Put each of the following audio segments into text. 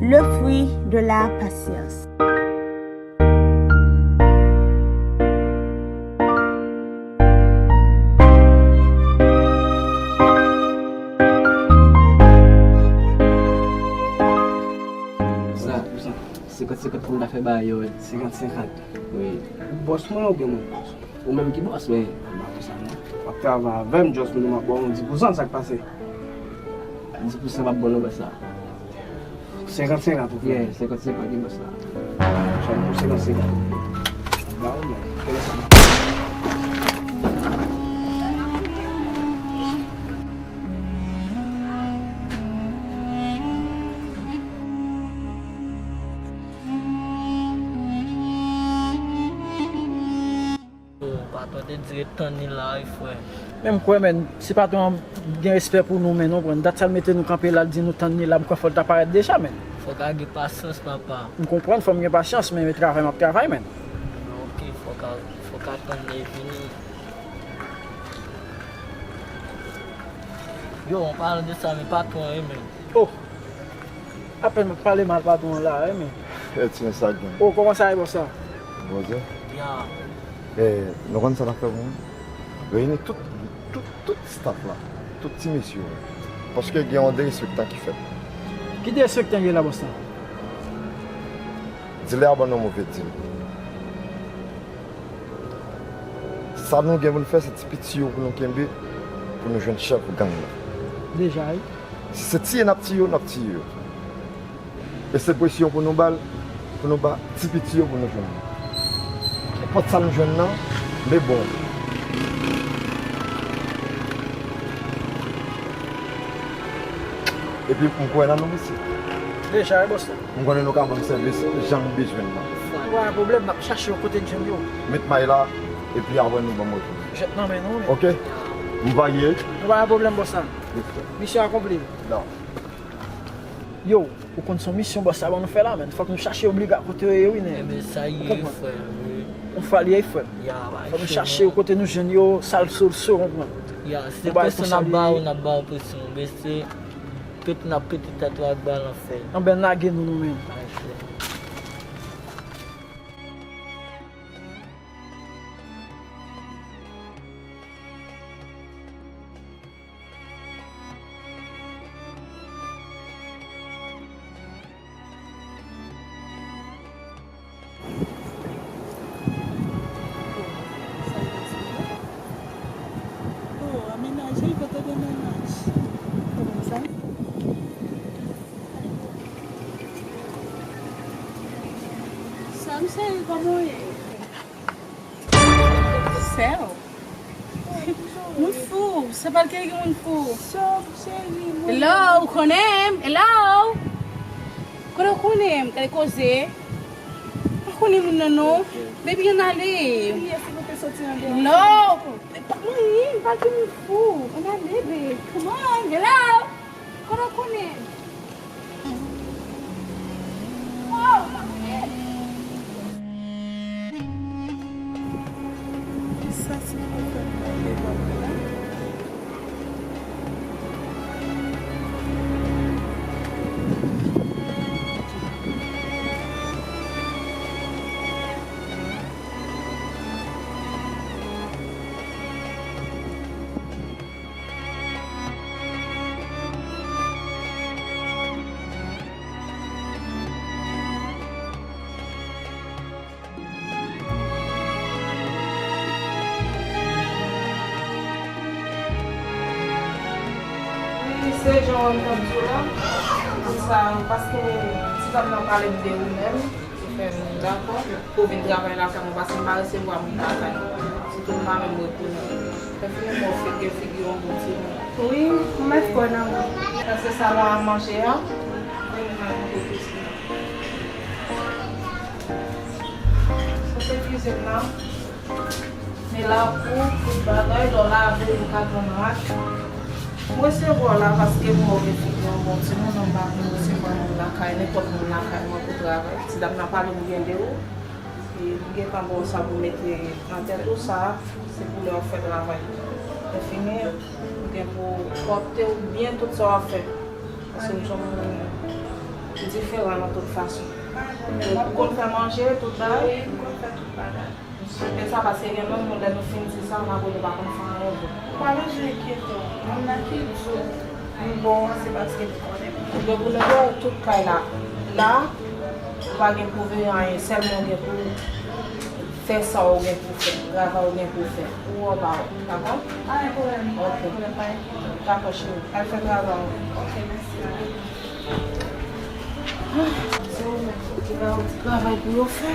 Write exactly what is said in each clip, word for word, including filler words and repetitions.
Le fruit de la patience. Sa, senkant senkant pou n ta fè bagay yo, wi. Senkant senkant. Wi. Bòs mwen oubyen mwen bòs? Ou menm ki bòs, men. Mwen pa konsa non. W ap travay avè m, just mwen m ap ba w yon dis pousan, sa k pase? Dis pousan p ap bon non, bòs la. Senkant senkant ou fè? Yeah, senkant senkant ki bòs la. Sa pou senkant senkant. Ba ou non. Kèlè sa? Yo, patwon te di ret tann li la wi, frè. Men m kwè, men, si patwon an gen respè pou nou, men, nou konprann. Dat sa l mete nou kanpe la, l di nou tann li la, m kwè fò l ta parèt deja, men. Fò w ka gen pasyans, papa. M konprann, fò m gen pasyans, men, men travay m ap travay, men. Ok, fò w ka, fò w ka tann li vini. Yo, an palan de sa, men patwon an, men. Oh! Apèn m ap pale mal patwon an la, wi, men. Etyen sa gen. Oh, kòman sa ye, bòs la? Bonjou. Ya. Eh, nou konn sa n ap fè pou mwen? Reyini tout, tout, tout staff la, tout ti mesye yo. Paske gen yon derespektan ki fèt. Ki derespektan ye la, bòs la? Dilè a ban nou move dil. Sa nou gen pou n fè, se ti piti yo pou nou kenbe, pou nou jwenn chèf gang nan. Deja, wi. Si se tiye n ap tiye yo, n ap tiye yo. E se presyon pou nou ba l, pou nou ba ti piti yo pou nou jwenn li. Nenpòt sa nou jwenn nan, men bon. Epi m kwè nan nou, mesye. Deja, wi, bòs la. M konnen nou ka ban m sèvis jan m bezwen l lan. Pa gen pwoblèm, n ap chache yo kote n jwenn yo. Met may la, epi apre nou ban m retoun. Jèt nan men nou, men. Ok. M va ye. Pa gen pwoblèm, bòs la. Respè. Misyon akonpli. Non. Yo, ou konn se yon misyon bòs la ban nou fè la, men. Fòk nou chache obliga kote yo ye, wi, nèg. Enben, sa ye, frè, wi. Yon fwa li ye, frè. Ya, ba, fòk nou chache yo kote nou jwenn yo, sal sou, sou, konprann. Ya, se presyon n ap ba ou, n ap ba ou presyon, men se pete n ap pete tèt ou ak bal an fè. Anben lage nou, nou menm. Ay, frè. Oh, amenaje, kote de mennaj? Kòman sa? Sam, cheri, kòman w ye? Sè w. Moun fou, se pa l ki moun fou. Hello, ou konnen m? Hello? Kote w konnen m? Gade koze. Pa konnen moun nan non. Baby, ann ale. Hello. Pa konnen, pa ki moun fou. Ann ale, babe. Come on, hello. Kote w konnen? Wow, maten! Kisa sa ap fè m nan devan m la? Wi, se jan w wè m t ap di w la. Pou sa, paske ti dam nan pale m de ou menm. Ki fè m dakò pou vin travay lakay mwen, paske m pa resevwa moun lakay mwen. Sitou m pa menm retounen. Fè fini mwen figi, figi yon bon timoun. Wi, m mèt kwè nan ou. Sa se sa la manje a. Vin nan kote sa. Sa se kizin nan. Men lakou, tout bagay, lè w lave, ou ka pran mak. M resevwa w la paske m wè w gen figi yon bon timoun, m pa konn resevwa moun lakay, nenpòt moun lakay mwen pou travay. Ti dam nan pale m byen de ou. E m gentan ba w sa pou mete nan tèt ou, sa se pou lè w ap fè travay. Lè fini, ou gen pou w pòte w byen tout sa w ap fè. Paske w se yon moun Diferan nan tout fason. Ou konn fè manje, tout bagay? Wi, m konn fè tout bagay. M swete sa, paske gen moun, moun, lè nou fin di sa, m ap wè nou pa konn fè anyen vre. Ou pa bezwen enkyete w. Moun nan ki di w m bon an, se paske li konnen m bon. Depi lè w tout kay la, la, ou pa gen pou veye anyen, sèlman w gen pou fè sa w gen pou fè, travay w gen pou fè. Ou anba w, dakò? Pa gen pwoblèm, pa gen pwoblèm, pa enkyete w. Dakò, cheri. Al fè travay w. Ok, mèsi, madam. Se ou menm ki ba yo ti travay pou yo fè.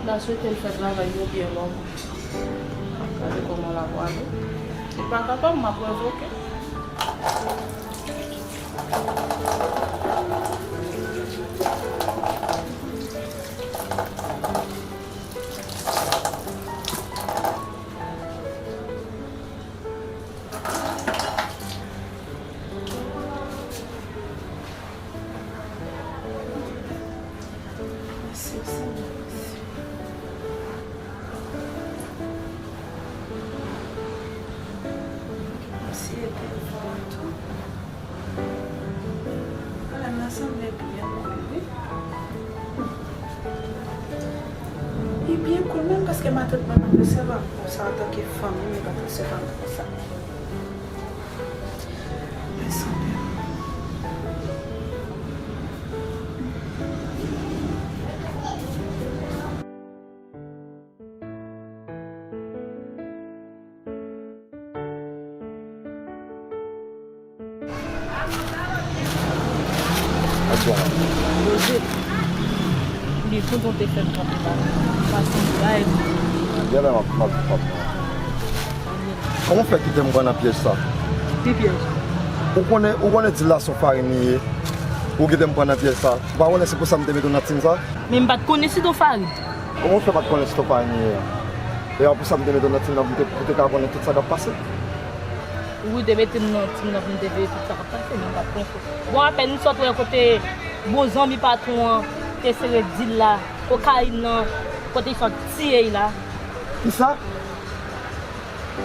M ta swete l fè travay yo byen lontan. Gade kòman l ap ale. Li pa kapab, m ap revoke. Mèsi, Senyè, mèsi. Mèsi, ede m fè tou. Pwoblèm nan sanble byen koul, wi. Li byen koul menm, paske matant mwen pa t resevwa m konsa, antanke fanmi m, li pa t resevwa m konsa. Mèsi anpil. Roger, li kontan te fè m kanpe la. Paske m bay. Gade m ap, m ap, m ap. Kòman w fè kite m pran nan pyèj sa? Ki pyèj? Ou konnen, ou konnen dil la se yon farin li ye. Ou kite m pran nan pyèj sa. Ou pa konnen se pou sa m te mete w nan tim sa? Men m pa t konnen se t yon farin. Kòman w fè pa t konnen se t yon farin li ye a? E a pou sa m te mete w nan tim nan pou te, pou te ka konnen tout sa k ap pase. Ou te mete m nan tim nan pou m te veye tout sa k ap pase, men m pa t konnen se. Bon, apèn m sot wè kote bon zanmi patwon an te sere dil la, kokayin nan, kote l sot tiye l la. Kisa?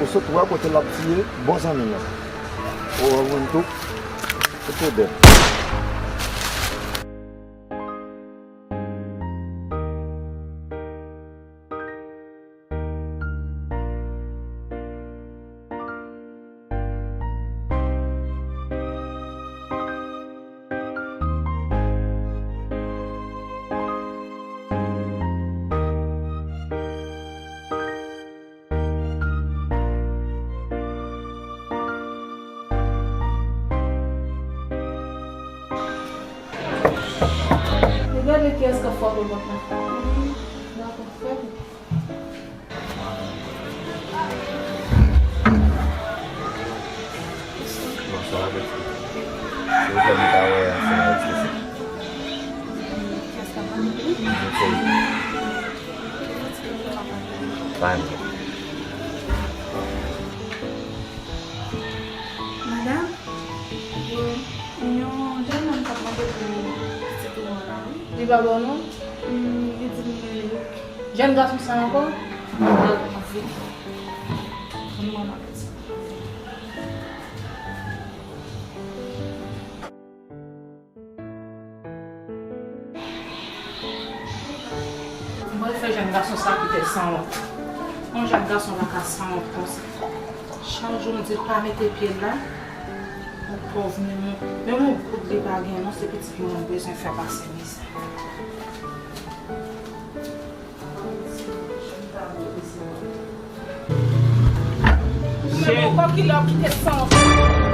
Ou sot wè kote l ap tiye bon zanmi l lan. Ou wè mwen tou. Se pwodè. Gade kiyès k ap frape pòt la. Dakò, frape. Bonswa, Betty. Silvouplè, m ta wè ansanm avèk Stacy. Stacy. Pa anyen. Madanm? Yon jèn nonm k ap mande pou pitit ou an la, wi. Li pa ba w non? Hmm, li di m li. Jèn gason sa ankò? Madanm, anfin. Ann mwen avèk sa. M pral fè jèn gason sa kite sanwont. Yon jèn gason pa ka sanwont konsa. Chak jou m di l pa mete pye l la. Yon pòv, menm yon, menm yon goud li pa gen non, se pitit mwen m bezwen fè pase mizè. Menm yon kòkilè w kite sanwont.